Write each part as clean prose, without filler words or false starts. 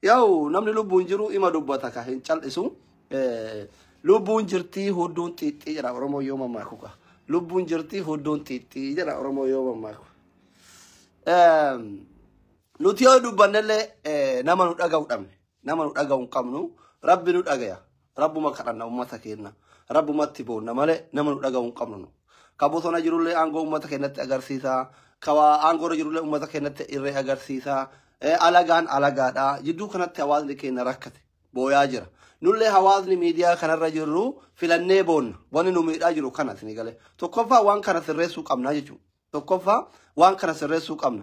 Yaa'u namni lubbuun jiru ima dubbata ka hin cal'isu. Lubbuun jirtii hudduun xiixxii jedha Oromoo yoo mammaaku ka. Lubbuun jirtii hudduun xiixxii jedha Oromoo yoo mammaaku. Nuti yoo dubbannellee nama nu dhaga'u dhabne. Nama nu dhaga'u hin qabnu. Rabbi nu dhagaya. Rabbuma kadhanna uummata keenya. Rabbumatti boonna malee nama nu dhaga'u hin qabnu. Ka bosona jirullee aangoo uummata keenyatti agarsiisa. Ka aangoo irra jirullee uummata keenyatti irree agarsiisa. Alagaan alagaadha. Jidduu kanatti hawaasni keenya rakkate. Booyaa jira. Nullee hawaasni miidiyaa kanarra jirru filannee boonna. Wanni nu miidhaa jiru kana isinii galee. Tokkoffaa waan kana sirreessuu qabna jechuudha. Tokkoffaa waan kana sirreessuu qabna.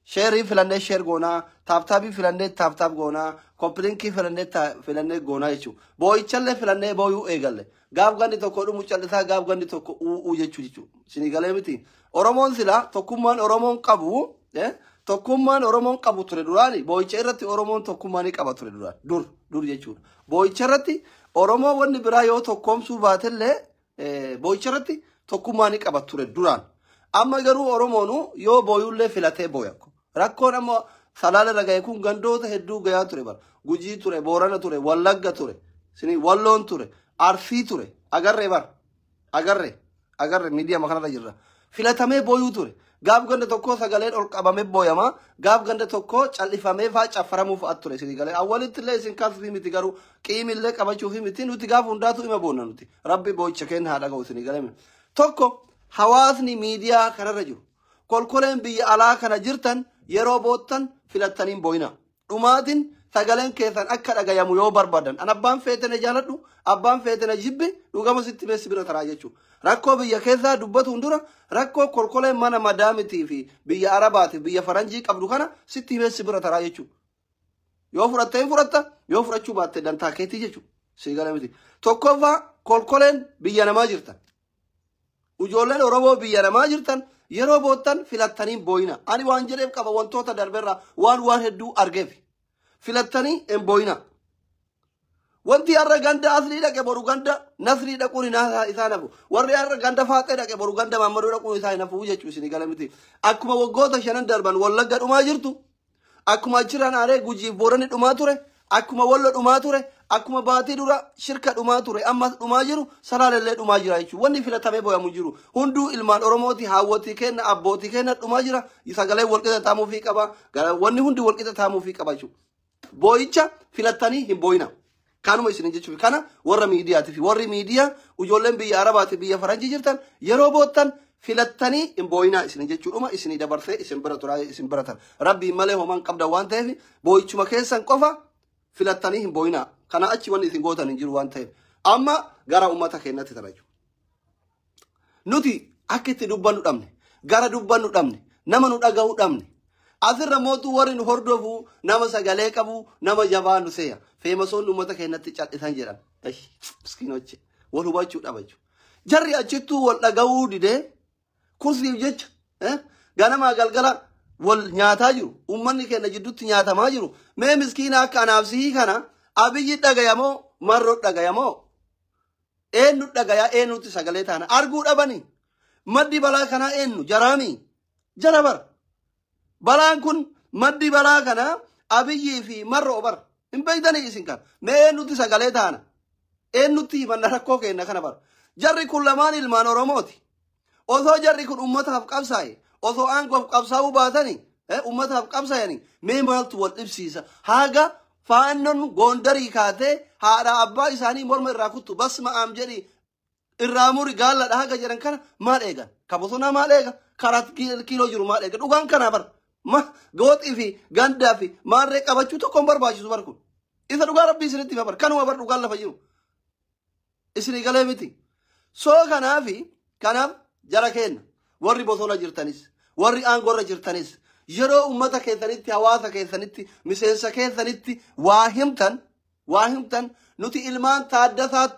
Sheerii filannee share goonaa, tap tapii filannee tap tap goonaa, copy linkii filannee filannee goonaa jechuudha. Boo'ichallee filannee booyuu eegalle. Gaaf gandi tokko dhumu callisaa, gaaf gandi tokko u'uu jechuudha. Isinii galee miti. Oromoon silaa tokkummaan Oromoon qabu, tokkummaan Oromoon qabu ture duraani. Boo'icha irratti Oromoon tokkummaa ni qaba ture duraan. Dur dur jechuudha. Boo'icha irratti Oromoo wanni biraa yoo tokkoomsuu baatellee boo'icha irratti tokkummaa ni qaba ture duraan. Amma garuu Oromoonu yoo booyullee filatee booya. Rakkoon amma Salaala irra gahe kun gandoota hedduu gahaa ture bara. Gujii ture, Boorana ture, Wallagga ture, Sinii Walloon ture, Arsii ture. Agarree bara. Agarree. Agarree miidiyaa kanarra jirra. Filatamee booyuu ture. Gaaf ganda tokko sagaleen ol qabamee booyama. Gaaf ganda tokko callifamee faa caffaramuu fa'aa ture isinii galee. Awwalitti illee isin kaasuufii miti, garuu qiimillee qabachuufii miti, nuti gaaf hundaatu ima boonna nuti. Rabbi boo'icha keenya haa dhaga'u isinii galee. Tokko hawaasni miidiyaa kanarra jiru. Kolkoleen biyya alaa kana jirtan yeroo boottan filattaniin boo'ina. Dhumaatiin sagaleen keessan akka dhagayamu yoo barbaadan. An abbaan feetene jaaladhu, abbaan feetene jibbi, dhugama sitti meessi bira taraa jechuudha. Rakkoo biyya keessaa dubbatuun dura rakkoo kolkoleen mana madaamitii fi biyya Arabaatii biyya Faranjii qabdu kana sitti himeessi bira taraa jechuudha. Yoo fudhatte hin fudhatta, yoo fudhachuu baatte dantaa keetii jechuudha. Sii gala miti. Tokkoffaa kolkoleen biyya namaa jirtan. Ijoolleen Oromoo biyya namaa jirtan yeroo boottan filattanii boo'ina. Ani waan jedheef qaba, wantoota darbeerraa waan hedduu argeef. Filattanii hin boo'ina. Wanti har'a ganda Aslii dhaqe boru ganda Nasrii dhaquun isaa hafu. Warri har'a ganda Faaxee dhaqe boru ganda Maammadoo dhaquun isaa hin hafu jechuudha isinii gala miti. Akkuma waggoota 5 darban Wallagga dhumaa jirtu. Akkuma achirraan aaree Gujiif Boorani dhumaa ture. Akkuma Wallo dhumaa ture. Akkuma baatii dura Shirka dhumaa ture. Ammas dhumaa jiru, Salaalellee dhumaa jira jechuudha. Wanni filatamee boo'amu jiru. Hunduu ilmaan Oromooti, haawwotii kenna, abbootii kenna dhumaa jira. Sagalee walqixa taamuufii qaba. Wanni hundi walqixa taamuufii qaba jechuudha. Boo'icha filattanii hin boo'ina. Kanuma isin jechuuf kana warra miidiyaatiif, warri miidiyaa ijoolleen biyya Arabaati biyya Faranjii jirtan yeroo boottan filattanii hin boo'inaa isin jechuudhuma isinii dabarsee isin bira turaa isin bira tara. Rabbiin malee homaan qabda waan ta'eef boo'ichuma keessan qofa filattanii hin boo'inaa. Kana achi wanni isin gootan hin jiru waan ta'eef. Amma gara uummata keenyatti tara jechuudha. Nuti akka itti dubbannu dhabne, gara dubbannu dhabne, nama nu dhaga'uu dhabne. Asirra mootuu warri nu hordofu nama sagalee qabu, nama jabaa nu seeya. Feemasoonni uummata keenyatti cal'isan jedhan. Miskiinochi wal hubachuu dhaba jechuudha. Jarri achittuu wal dhaga'uu didee kursiif jecha ganamaa galgala wal nyaataa jiru. Uummanni keenya jidduutti nyaatamaa jiru. Mee miskiina akka anaaf sihii kana Abiyyi dhagayamoo, Marroo dhagayamoo? Eenyu dhagayaa, eenyutti sagalee taana? Arguu dhabanii. Maddi balaa kanaa eenyu? Jaraamii? Jara bara. Balaan kun maddi balaa kanaa Abiyyii fi Marroo bara. Hin beektanii isin kana. Mee eenyutti sagalee taana? Eenyutti himanna rakkoo keenya kana bara? Jarri kun lamaan ilmaan Oromooti. Osoo jarri kun uummataaf qabsaa'e, osoo aangoof qabsaa'uu baatanii, uummataaf qabsaa'anii, mee maaltu wal dhibsiisa? Haga faannoon Goondarii kaatee haadha abbaa isaanii morma irraa kuttu, basma aam jedhi irraa muri gaalladha haga jedhan kana maal eegan? Ka bosonaa maal eega? Karaa kiiloo jiru maal eega? Dhugaan kanaa bara. Ma gooxii fi gandaa fi maarree qabachuu tokko hin barbaachisu bar kun. Isa dhugaa Rabbii isinitti hima bar. Kanuma bar dhugaan lafa jiru. Isinii galee miti. Soo kanaafi kanaaf jara keenya warri bosona jirtanis warri aangoorra jirtanis yeroo uummata keessanitti, hawaasa keessanitti, miseensa keessanitti waa himtan, nuti ilmaan Taaddasaa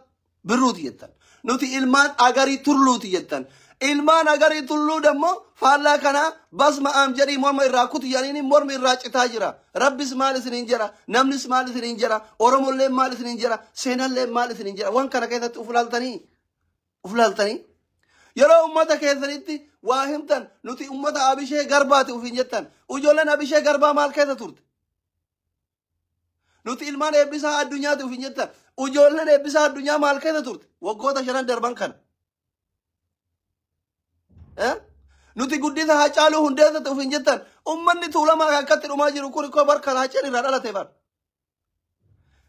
Birruuti jettan. Nuti ilmaan Agarii Tulluuti jettan. Ilmaan Agarii Tulluu dammoo faallaa kanaa basma aam jedhii morma irraa kuti jedhanii mormi irraa citaa jira. Rabbis maal isiniin jedha? Namnis maal isiniin jedha? Oromolleen maal isiniin jedha? Seenallee maal isiniin jedha? Waan kana keessatti uf laaltanii? Uf laaltanii? Yeroo uummata keessanitti waa himtan nuti uummata Abishee Garbaati ufiin jettan. Ijoolleen Abishee Garbaa maal keessa turte? Nuti ilmaan Eebbisaa Addunyaati uf hin jettan. Ijoolleen Eebbisaa Addunyaa maal keessa turte? Waggoota 5 darban kana. Nuti guddisa Haacaaluu Hundeessatti uf hin jettan. Uummanni Tuulamaa akkatti dhumaa jiru kun koo barka Haacaan irraa dhalate bar.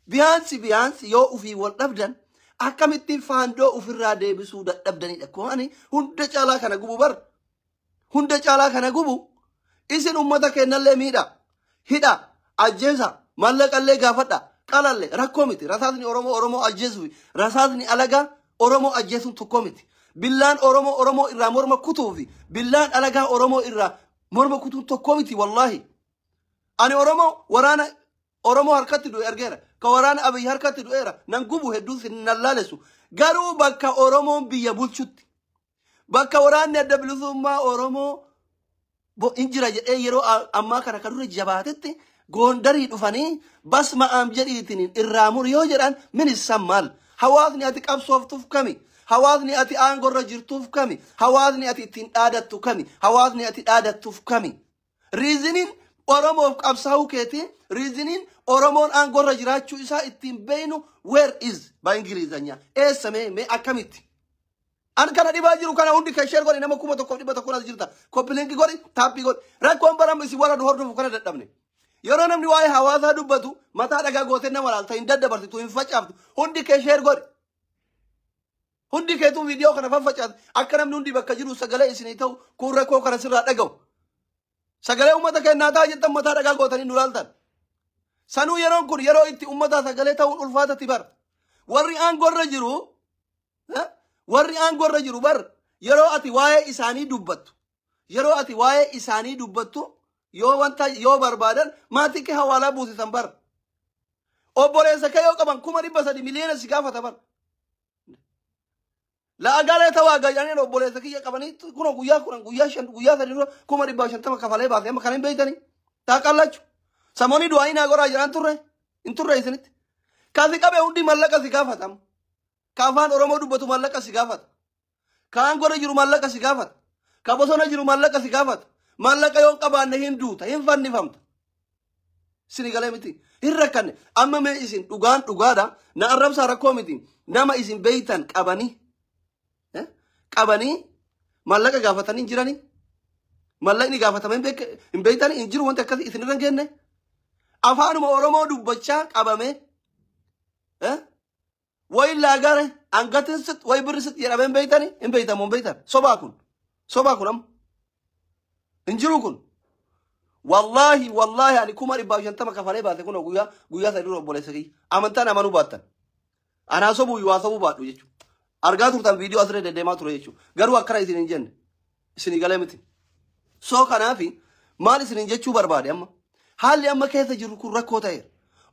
Biyaansi biyaansi yoo ufii wal dhabdan akkamittiin faandoo ofirraa deebisuu dadhabdanidha. Kumaani hunda caalaa kana gubu bar. Hunda caalaa kana gubu isin uummata kennallee miidha. Hidha, ajjeesa, mallaqallee gaafadha. Qalallee rakkoo miti. Rasaasni Oromoo Oromoo ajjeesuu fi rasaasni alagaa Oromoo ajjeesuun tokko miti. Billaan Oromoo Oromoo irraa morma kutuu fi billaan alagaa Oromoo irraa morma kutuun tokko miti wallaahi. Ani Oromoo waraana Oromoo harkatti du'e argeera. Ka waraana Abiyyi harkatti du'eera. Nan gubu hedduu nan laalessu. Garuu bakka Oromoon biyya bulchutti, bakka waraanni Adda Bilisummaa Oromoo hin jira jedhee yeroo ammaa kana kan dura jabaatetti Goondarii dhufanii basma am jedhiitiin irraa muri yoo jedhan minissan maal? Hawaasni ati qabsooftuuf kami? Hawaasni ati aangorra jirtuuf kami? Hawaasni ati ittiin dhaadattu kami? Hawaasni ati dhaadattuuf kami? Reasoniin Oromoof qabsaa'uu keetiin, reasoniin Oromoon aangorra jiraachuu isaa ittiin beeynu where is በእንግሊዝኛ eessa mee mee akkamitti? An kana dhibaa jiru kana hundi kan share godhi, nama 1100 as jirta. Copy link godhi, tap godhi. Rakkoon baram isin warra nu hordofu kana dadhabne. Yeroo namni waa'ee hawaasaa dubbatu mataa dhagaa gootee nama laalta, hin daddabarsitu, hin facaaftu. Hundi kee share godhi. Hundi keetuu viidiyoo kana faffacaatu akka namni hundi bakka jiru sagalee isinii ta'u kun rakkoo kana sirraa dhaga'u. Sagalee uummata kennaa ta'a jettan mataa dhagaa gootanii nu laaltan. Sanuu yeroon kun yeroo itti uummata sagalee ta'uun ulfaatatti bar. Warri aangorra jiru, warri aangorra jiru bar yeroo ati waa'ee isaanii dubbattu, yeroo ati waa'ee isaanii dubbattu yoo wanta yoo barbaadan maatii kee hawaalaa buusisan bar. Obboleessa kee yoo qaban 300,000 miliyoona si gaafata bar. La'agalee ta'uu jedhanii obboleessa kiyya qabanii kun guyyaa 10, guyyaa 5, guyyaa 3 dura 150,000 kafalee baasee amma kana hin beeytanii. Taaqallachu. Samoonni du'aa hin goraa jedhan turre hin turre isinitti. Kasi qabe hundi mallaqa si gaafatam. Ka afaan Oromoo dubbatu mallaqa si gaafata. Ka aangorra jiru mallaqa si gaafata. Ka bosona jiru mallaqa si gaafata. Mallaqa yoo qabaanne hin duuta, hin fannifamta. Isin galee miti. Hin rakkanne. Amma mee isin dhugaan dhugaadha. Na arrabsaa rakkoo miti. Nama isin beeytan qabanii qabanii mallaqa gaafatanii hin jiranii. Mallaqni gaafatamee hin beeytanii hin jiru wanti akkasii isin irra hin geenne. Afaanuma Oromoo dubbachaa qabamee way laagare angatin sit way birri sit jedhamee hin beeytanii, hin beeytamu, hin beeytan. Sobaa kun, sobaa kun amma hin jiru kun. Wallaahi wallaahi ani 150,000 kafalee baase kun guyyaa 3 dura obboleessa kiyya. Amantaan amanuu baattan. Anaa sobuu waa sobuu baadhu jechuudha. Argaa turtan viidiyoo asirra deddeemaa ture jechuudha. Garuu akkana isin hin jenne. Isinii galee miti. Soo kanaafi maal isiniin jechuu barbaade amma? Haalli amma keessa jiru kun rakkoo ta'eera.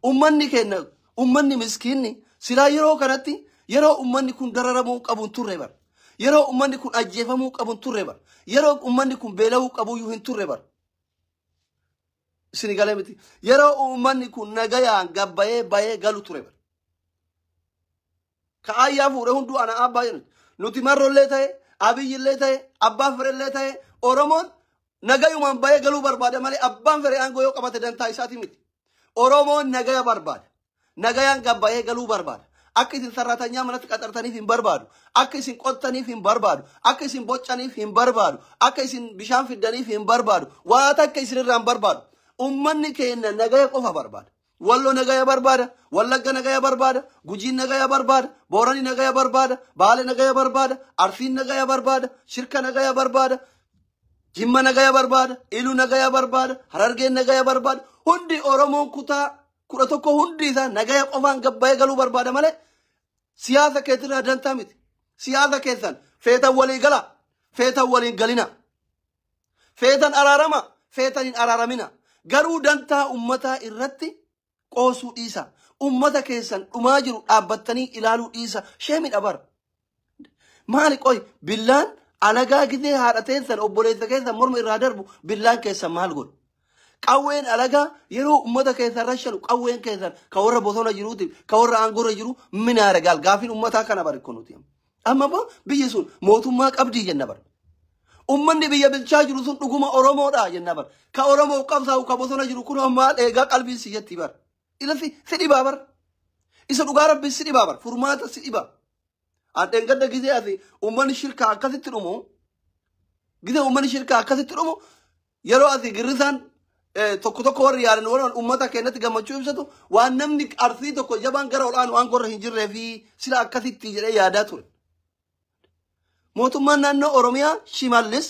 Uummanni keenya, uummanni miskiinni silaa yeroo kanatti yeroo uummanni kun dararamuu qabu hin turre bar. Yeroo uummanni kun ajjeefamuu qabu hin turre bar. Yeroo uummanni kun beela'uu qabuyyuu hin turre bar. Isinii galee miti. Yeroo uummanni kun nagayaan gabbayee bayee galu ture bar. Ka ayyaa fuudhee hunduu ana abbaa jedhu. Nuti Marrollee ta'e, Abiyyillee ta'e, abbaa firellee ta'e, Oromoon nagayumaan bayee galuu barbaada malee abbaan fere aangoo yoo qabate dantaa isaati miti. Oromoon nagaya barbaada. Nagayaan gabbayee galuu barbaada. Akka isin sarratanyaa manatti qaxartaniif hin barbaadu. Akka isin qottaniif hin barbaadu. Akka isin boccaniif hin barbaadu. Akka isin bishaan fiddaniif hin barbaadu. Waa takka isinirraa hin barbaadu. Uummanni keenya nagaya qofa barbaada. Wallo nagaya barbaada, Wallagga nagaya barbaada, Gujiin nagaya barbaada, Boorani nagaya barbaada, Baale nagaya barbaada, Arsiin nagaya barbaada, Shirka nagaya barbaada, Jimma nagaya barbaada, Ilu nagaya barbaada, Harargeen nagaya barbaada. Hundi Oromoon kutaa 11 hundi isaa nagaya qofaan gabbayee galuu barbaada malee siyaasa keetirraa dantaa miti. Siyaasa keessan feetan walii gala, feetan waliin galina. Feetan araarama, feetan hin araaramina. Garuu dantaa uummataa irratti qoosuu dhiisa. Uummata keessan dhumaa jiru dhaabbattanii ilaaluu dhiisa. Sheemidha bara. Maali qoy billaan alagaa gizee haadha teessan obboleessa keessan morma irraa darbu billaan keessan maal godhu? Qawween alagaa yeroo uummata keessan rashanu qawween keessan ka warra bosona jiruutiif ka warra aangorra jiru minaara gaal gaafiin uummataa kana bari kunuuti. Amma immoo biyyi sun mootummaa qabdii jenna bara. Uummanni biyya bilchaa jiru sun dhuguma Oromoodha jenna bara. Ka Oromoo qabsaa'u ka bosona jiru kun maal eegaa qalbii siyyatti bara. Ila si dhibaa bar. Isa dhugaa rabbi si dhibaa bar. Furmaata si dhibaa. An gadda gizee ati uummanni shirkaa akkasitti dhumu. Gizee uummanni shirkaa akkasitti dhumu yeroo ati girrisaan tokko tokko warri yaadan warra uummata keenyatti gammachuu ibsatu waan namni arsii tokko jabaan gara ol'aanu waan gorra hin jirree fi sila akkasitti jedhee yaadaa ture. Mootummaan naannoo Oromiyaa Shimallis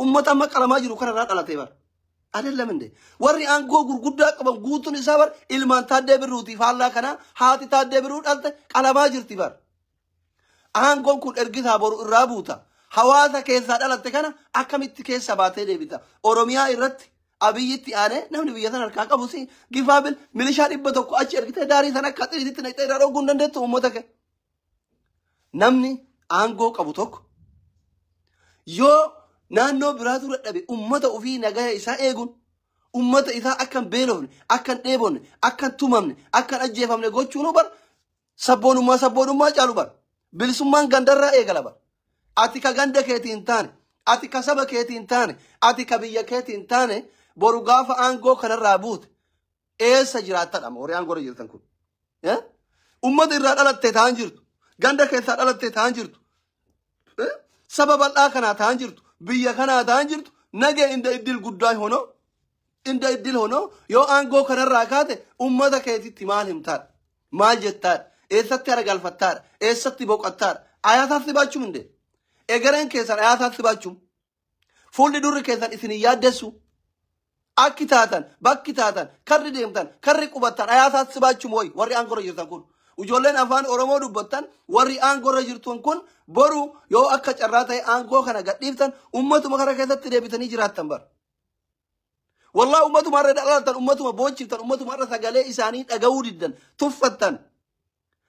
uummata amma qalamaa jiru kanarraa dhalatee bara. Adeellam inde. Warri aangoo gurguddaa qaban guutuun isaa bar ilmaan Taaddee Birruuti faallaa kanaa haati Taaddee Birruu dhalte qalamaa jirti bar. Aangoon kun ergisaa boru irraa buuta. Hawaasa keessaa dhalatte kana akkamitti keessa baatee deebita? Oromiyaa irratti Abiyyitti aanee namni biyya sana harkaa qabu si gifaabil milishaa 100 achi ergitee daarii sana akka xiriititti naqxee irraa dhooguu hin dandeettu uummata kee. Namni aangoo qabu tokko yoo naannoo biraatu dadhabe uummata ofii nagaya isaa eeguun uummata isaa akka hin beelofne, akka hin dheebonne, akka hin tumamne, akka hin ajjeefamne gochuun bar sabboonummaa sabboonummaa caalu bar. Bilisummaan gandarraa eegala bar. Ati ka ganda keetii hin taane, ati ka saba keetii hin taane, ati ka biyya keetii hin taane boru gaafa aangoo kanarraa buute eessa jiraattadha warri aangoo irra jirtan kun. Uummata irraa dhalattee ta'an jirtu, ganda keessaa dhalattee ta'an jirtu, saba bal'aa kanaa ta'an jirtu, biyya kanaa ta'an jirtu, nagee inda iddil guddaa honoo, inda iddil honoo yoo aangoo kanarraa kaate uummata keetitti maal himtaadha? Maal jettaadha? Eessatti haragalfattaadha? Eessatti boqottaadha? Ayaataatti baachuun hinde. Egereen keessan ayaataatti baachuun. Fuulli durri keessan isin hin yaaddessu. Akki taatan, bakki taatan, karri deemtan, karri qubattan ayaataatti baachuun wayi warri aangoo irra jirtan kun. Ijoolleen afaan Oromoo dubbattan warri aangoo irra jirtan kun boru yoo akka carraa ta'e aangoo kana gadhiiftan uummatuma kana keessatti deebitanii jiraattan bara. Wallaa uummatuma irra dhalatan, uummatuma boochiftan, uummatuma irra sagalee isaanii dhaga'uu diddan, tuffattan.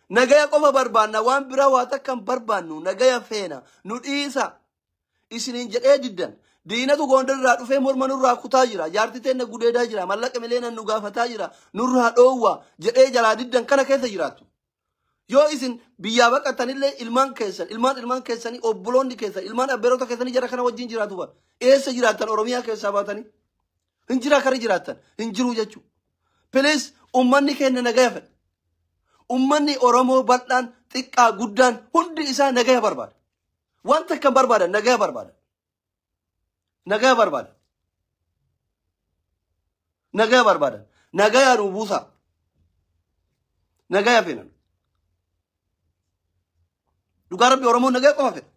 Nagaya qofa barbaanna waan biraa waa takka hin barbaannu nagaya feena nu dhiisa isiniin jedhee diddan. Diinatu Gondar irraa dhufee morma nurraa kutaa jira, jaartii teenna gudeedaa jira, mallaqa mileenan nu gaafataa jira, nurraa dhoowwa jedhee jalaa diddan kana keessa jiraattu. Yoo isin biyyaa baqatanillee ilmaan keessan, ilmaan ilmaan keessanii, obboloonni keessan, ilmaan abbeerota keessanii jara kana wajjin jiraatu bara. Eessa jiraattan Oromiyaa keessaa baatanii? Hin jiraa karri jiraattan, hin jiru jechuudha. Please uummanni keenya nagaya fedha. Uummanni Oromoo bal'aan xiqqaa guddaan hundi isaa nagaya barbaada. Wanta akka barbaadan nagaya barbaada. Nagaya barbaada. Nagaya barbaada. Nagaya nu buusa. Nagaya feena. Dhugaa rabbi Oromoon nagaya qofa fedha.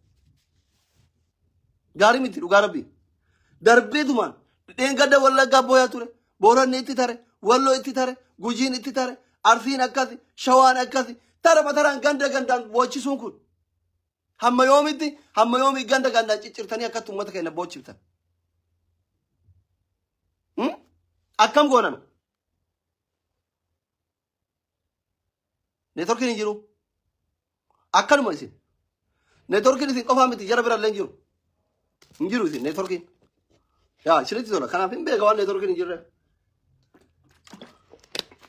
Gaarii miti dhugaa rabbi. Darbeetumaan dheengadda Wallaggaa booyaa ture. Booranni itti tare, Walloo itti tare, Gujiin itti tare, Arsiin akkasi, Shawaan akkasi, tarama taraan ganda gandaan boochisuun kun. Hamma yoomitti, hamma yoomii ganda gandaan ciccirtanii akkatti uummata keenya boochiftan. Akkam goonan? Neetworkiin hin jiru. Akkanuma isin. Neetworkiin isin qofaa miti jara birallee hin jiru. Hin jiru isin neetworkiin. Yaa isinitti tola. Kanaaf hin beeka waan neetworkiin hin jirreef.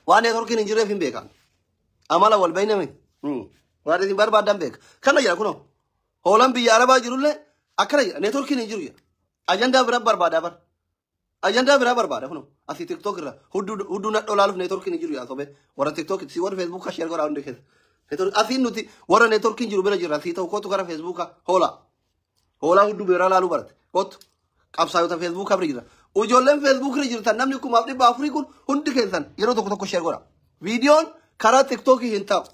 Waan neetworkiin hin jirreef hin beeka. Amala wal bayname. Waan isin barbaadan beeka. Kana jira kunoo. Hoolaan biyya Arabaa jirullee akkana jira. Neetworkiin hin jiru jira. Ajandaa biraa barbaadaa bara. Ajandaa biraa barbaada kunoo. Asii TikTok irra hudduu nadhoo laaluuf neetworkiin hin jiru yaa sobee. Warra TikTok si warra Facebook share godhaa hundi keessa. Asiin nuti warra neetworkiin jiru bira jirra. Asii ta'u kootu gara Facebooka hoolaa. Hoolaa hudduu biraa laaluu barate. Kootu qabsaayota Facebooka bira jira. Ijoolleen Facebook irra jirtan namni 4,400 kun hundi keessan yeroo tokko tokko share godha. Viidiyoon karaa TikTokii hin taa'u.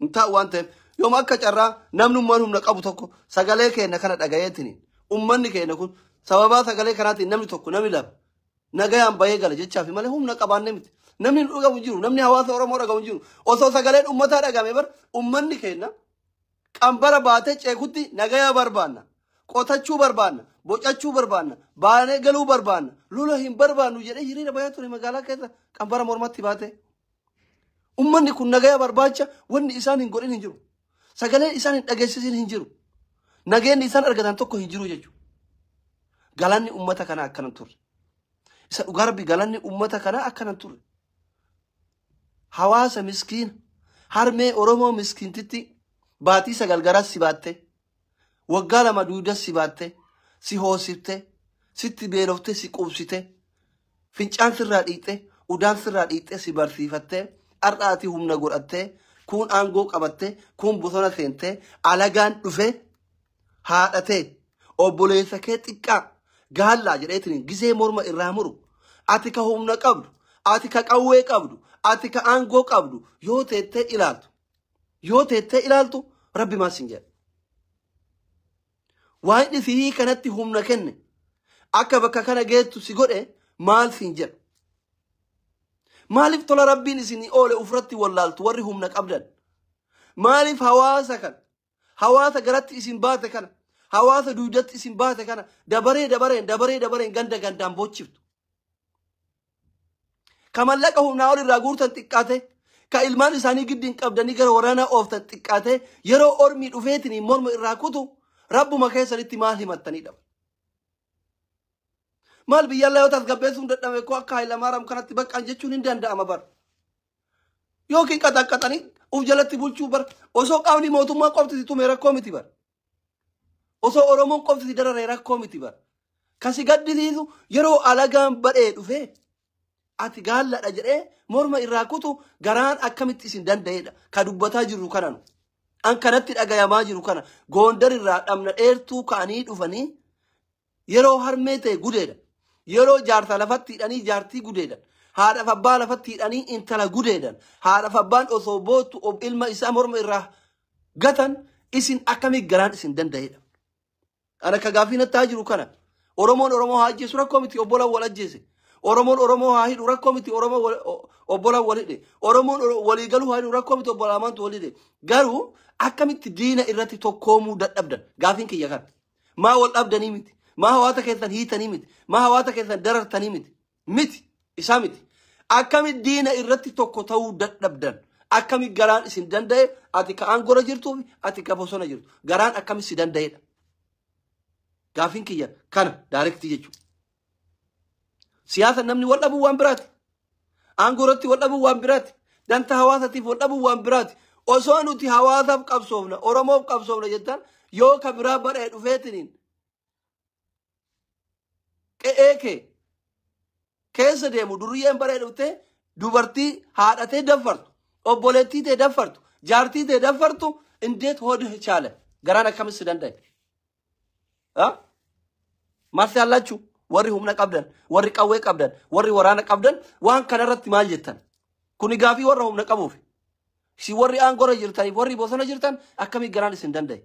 Hin taa'u waan ta'eef yooma akka carraa namnummaan humna qabu tokko sagalee keenya kana dhagayeetiin uummanni keenya kun sababaa sagalee kanaatiin namni tokko namni lama nagayaan bahee gala jechaafi malee humna qabaannee miti. Namni nu dhagahu hin jiru, namni hawaasa Oromoo dhagahu hin jiru. Osoo sagaleen uummataa dhagame bar uummanni keenya qambara baatee ceekutti nagaya barbaanna. Qotachuu barbaanna, bocachuu barbaanna, baanee galuu barbaanna, lola hin barbaannu jedhee hiriira bayaa ture magaalaa keessa qambara mormatti baatee. Uummanni kun nagaya barbaacha wanni isaan hin godhin hin jiru. Sagaleen isaan hin dhageessisin hin jiru. Nageenyi isaan argatan tokko hin jiru jechuudha. Galanni uummata kanaa akkana turre. Isa dhugaa rabbi galanni uummata kanaa akkana turre. Hawaasa miskiina harmee Oromoo miskiintitti baatii 9 garas si baatte, waggaa 2 duudas si baatte, si hoosifte, sitti beelofte, si quubsite, fincaan sirraa dhiqxe, Udaan sirraa dhiixxee si barsiifattee har'aati humna godhattee kun aangoo qabattee kun bosona seentee alagaan dhufee haadhatee obboleessa kee xiqqaa gaallaa jedheetiin gisee morma irraa muru ati ka humna qabdu ati ka qawwee qabdu ati ka aangoo qabdu yoo teettee ilaaltu rabbi maal siin jedha. Waan inni kanatti humna kenne akka bakka kana geettu si godhe maal siin jedha. Maaliif tola rabbiin isinii oole ufratti wallaaltu warri humna qabdan? Maaliif hawaasa kana hawaasa garatti isin baate kana hawaasa duudatti isin baate kana dabaree dabareen dabaree dabareen ganda gandaan boochiftu? Ka mallaqa humnaa ol irraa guurtan xiqqaate, ka ilmaan isaanii giddiin qabdanii gara waraanaa ooftan xiqqaate, yeroo ormii dhufeetiin morma irraa kutu rabbuma keessanitti maal himattanii dhaban? Maal biyyaallee yoo tasgabbeessuun dadhabe koo akka Hayilamaariyaam kanatti baqqaan jechuun hin danda'ama bar. Yookiin qaxaqqaxanii uf jalatti bulchuu bar. Osoo qaamni mootummaa qofti si tume rakkoo miti bar. Osoo Oromoon qofti si dararee rakkoo miti bar. Kasi gaddisiisu yeroo alagaan badhee dhufee ati gaalladha jedhee morma irraa kutu garaan akkamitti isin danda'edha. Ka dubbataa jirru kana nu. An kanatti dhagayamaa jiru kana Gondar irraa dhamna dheertuu ka'anii dhufanii yeroo harmee ta'e gudeedha. Yeroo jaarsa lafatti hidhanii jaartii gudeedan. Haadhaaf abbaa lafatti hidhanii intala gudeedan. Haadhaaf abbaan osoo boottu ilma isaa morma irraa gatan isin akkamii garaan isin danda'edha. Ana ka gaaffii natti haa jiru kana. Oromoon Oromoo haa ajjeesu rakkoo miti obbolaan wal ajjeese. Oromoon Oromoo haa hidhu rakkoo miti Oromoo obbolaan wal hidhe. Oromoon walii galuu haa hidhu rakkoo miti obbolaan lamaantu wal hidhe. Garuu akkamitti diina irratti tokkoomuu dadhabdan gaaffiin kiyya kana. Maa wal dhabdanii miti. Maa hawaasa keessan hiitanii miti. Maa hawaasa keessan darartanii miti. Miti. Isaa miti. Akkamitti diina irratti tokko ta'uu dadhabdan. Akkamitti garaan isin danda'e ati ka aangora jirtuu fi ati ka bosona jirtu. Garaan akkamitti si danda'edha. Gaaffiin kiyya kana daayirektii jechuudha. Siyaasa namni wal dhabuu waan biraati. Aangoo irratti wal dhabuu waan biraati. Danta hawaasatiif wal dhabuu waan biraati. Osoo nuti hawaasaaf qabsoofna, Oromoof qabsoofna jettan yoo ka biraa badhee dhufeetiniin qe'ee kee keessa deemu duriyyeen badhee dhuftee dubartii haadhatee daffartu, obboleettii tee daffartu, jaartii tee daffartu indeet hoodhi chaale garaan akkamitti si danda'e? Maal yaallachuu? Warri humna qabdan, warri qawwee qabdan, warri waraana qabdan waan kanarratti maal jettan? Kuni gaafii warra humna qabuuf. Si warri aangora jirtaniif warri bosona jirtan akkamii garaan isin danda'e?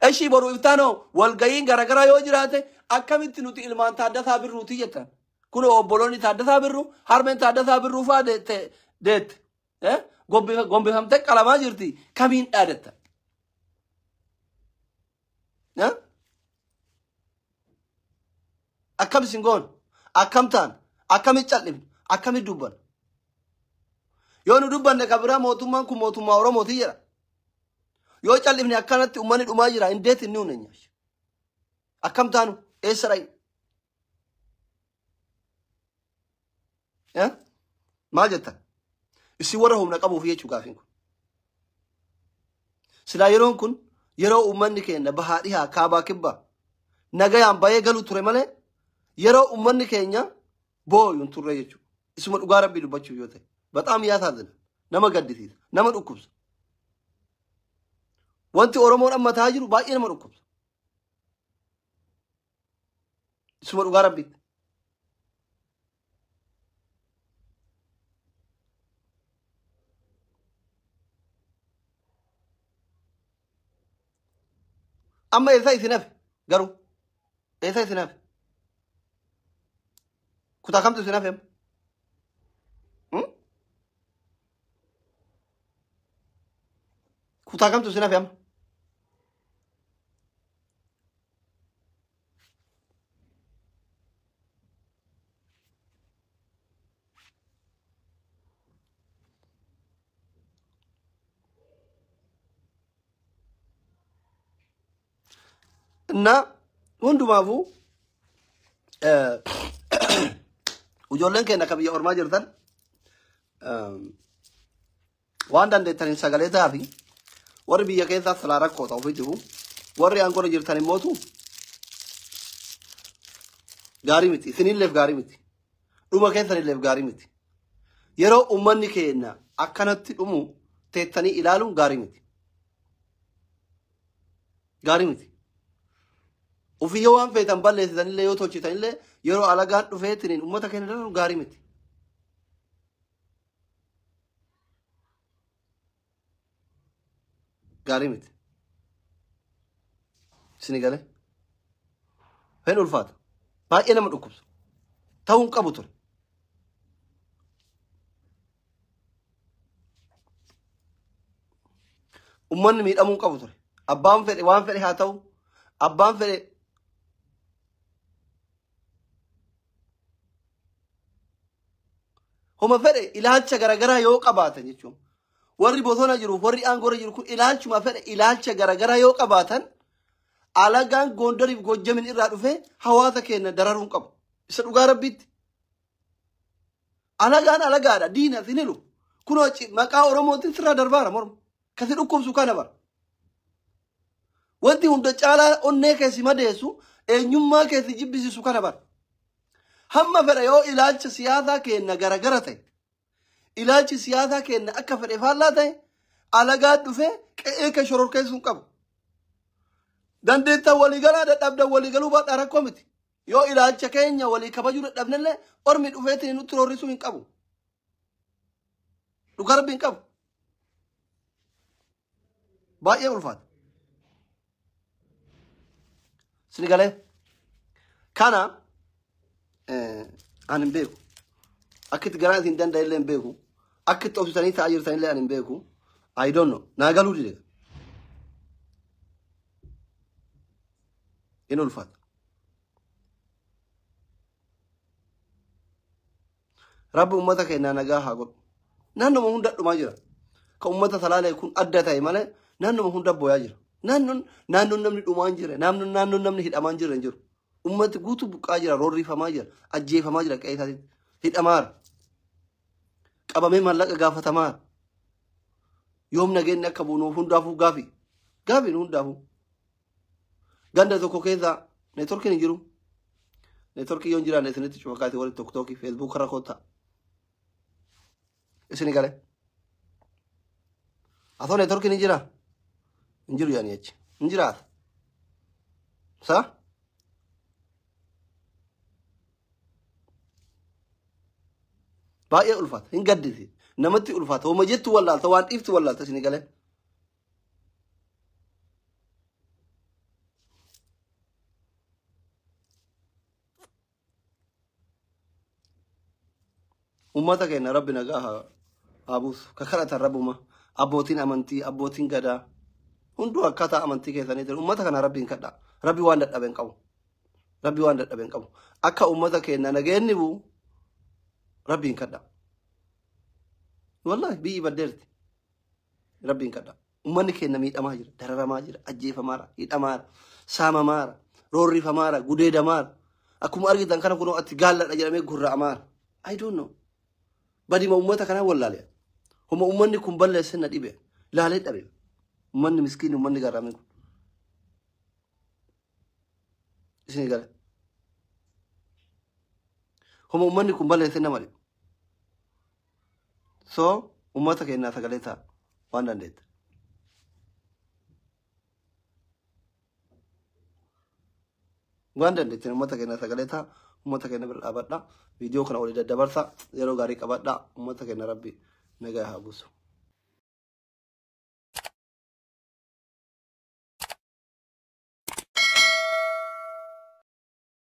Ishii boru iftaanoo walga'iin garaagaraa yoo jiraate akkamitti nuti ilmaan Taaddasaa Birruutii jettan? Kun obboloonni Taaddasaa Birruu, harmeen Taaddasaa Birruu fa'aa deette. Gombifamtee qalamaa jirti kamiin dhaadatta? Akkam isin goon? Akkam ta'an? Akkamitti cal'ifnu? Akkamitti dubbannu? Yoo nu dubbanne ka biraa mootummaan kun mootummaa Oromooti jedha. Yoo cal'ifne akkanatti uummanni dhumaa jira indeet inni hunenya. Akkam taanu? Eessa dhayi? Maal jettan? Isin warra humna qabuuf jechuu gaafiin kun. Silaa yeroon kun yeroo uummanni keenya bahaa dhihaa kaabaa kibbaa nagayaan bahee galu ture malee yeroo uummanni keenya booyu hin turre jechuudha. Isuma dhugaa rabbii dubbachuuf yoo ta'e. Baxaam yaasaazina. Nama gaddisiisa. Nama dhukkubsa. Wanti Oromoon amma ta'aa jiru baay'ee nama dhukkubsa. Isuma dhugaa rabbiitti. Amma eessa isin hafe garuu eessa isin hafe kutaa kamtu isin hafe amma? Kutaa kamtu isin hafe amma? እና hundumaafuu ijoolleen keenya akka biyya ormaa jirtan waan dandeettaniin sagalee ta'aa fi warri biyya keessaa silaa rakkoo ta'uuf jiru warri aangoo jirtan immootu Gaarii miti. Isinilleef gaarii miti. Dhuma keessanilleef gaarii miti. Yeroo uummanni keenya akkanatti dhumu teettanii ilaaluun gaarii miti. Gaarii miti. Ofii yoo waan feetan balleessitanillee yoo tolchitanillee yeroo alagaan dhufeetiin uummata keenya dararu gaarii miti. Gaarii miti. Isin galee? Hin ulfaata. Baay'ee nama dhukkubsa. Ta'uu hin qabu ture. Uummanni miidhamuu hin qabu ture. Abbaan fedhe waan fedhe haa ta'u. Abbaan fedhe homa fedhe ilaalcha garaagaraa yoo qabaatan jechuun. Warri bosona jiru warri aangoorra jiru kun ilaalchuma fedhe ilaalcha garaagaraa yoo qabaatan alagaan Gondariif Gojjamin irraa dhufee hawaasa keenya dararuu hin qabu. Isa dhugaa Rabbiitti. Alagaan alagaadha diina sin hilu. Kunoo maqaa Oromootiin sirraa darbaara morma. Kasi dhukkubsu kana bara. Wanti hunda caalaa onnee keessi madeessu eenyummaa keessi jibbisiisu kana bara. Hamma fedha yoo ilaalcha siyaasaa keenya garagara ta'e ilaalchi siyaasaa keenya akka fedhe faallaa ta'e alagaan dhufee qe'ee kee shororkeessuu hin qabu. Dandeettan waliigalaa dadhabdan waliigaluu baadhaa rakkoo miti. Yoo ilaalcha keenya walii kabajuu dadhabnellee ormi dhufeetiin nutti roorrisuu hin qabu. Dhugaa Rabbi hin qabu. Baay'ee ulfaata. Isin galee kana ani hin beeku. Akka itti garaan isin danda'e illee hin beeku. Akka itti obsitanii taa'aa jirtan illee ani hin beeku. I don't know. Naa galuu dide. In ulfaata. Rabbi uummata keenyaa nagaa haa godhu. Naannoma hunda dhumaa jira. Ka uummata Salaalee kun adda ta'e malee naannoma hunda booyaa jira. Naannoon namni dhumaa hin jirre, naannoon namni hidhamaa hin jirre hin jiru. Uummati guutuu buqqaa jira, roorrifamaa jira, ajjeefamaa jira qe'ee isaatiitti. Hidhamaara. Qabamee maallaqa gaafatamaara. Yoom nageenyi akka bu'u nuuf hundaafuu gaafi. Gaafi nu hundaafuu. Ganda tokko keessa neetworkiin hin jiru. Neetworkii yoo hin jiraanne isinitti cufakaati warri tiktookii feesbuuk irra kottaa. Isini galee. Atoo neetworkiin hin jiraa? Hin jiru yaani achi. Hin jiraata. Saa? Baay'ee ulfaata. Hin gaddisi. Namatti ulfaata. Homa jettu wallaalta waan dhiiftu wallaalta isini galee. Uummata keenya Rabbi nagaa haa buusu. Ka kadhatan Rabbuma. Abbootiin amantii, abbootiin gadaa. Hunduu akkaataa amantii keessaniitiin uummata kana Rabbiin kadhaa. Rabbi waan dadhabe hin qabu. Rabbi waan dadhabe hin qabu. Akka uummata keenya nageenyi bu'u Rabbiin kadhaa. Wallaahi biyyi baddeerti. Rabbiin kadhaa. Uummanni keenya miidhamaa jira, dararamaa jira, ajjeefamaara, hidhamaara, saamamaara, roorrifamaara, gudeedamaara. Akkuma argitan kana kunoo ati gaalladha jedhamee gurra'amaara. I don't know. Badima uummata kanaa wallaalee. Homa uummanni kun balleesse na dhibe. Laalee dhabe. Uummanni miskiin uummanni garraamee kun. Isin gala. Homa uummanni kun balleesse nama dhibe. So uummata keenyaa sagalee ta'a waan dandeette. Waan dandeettiin uummata keenya sagalee ta'a. Uummata keenya bira dhaabadha. Viidiyoo kana walii daddabarsa. Yeroo gaarii qabadha. Uummata keenya Rabbi nagaa haa buusu.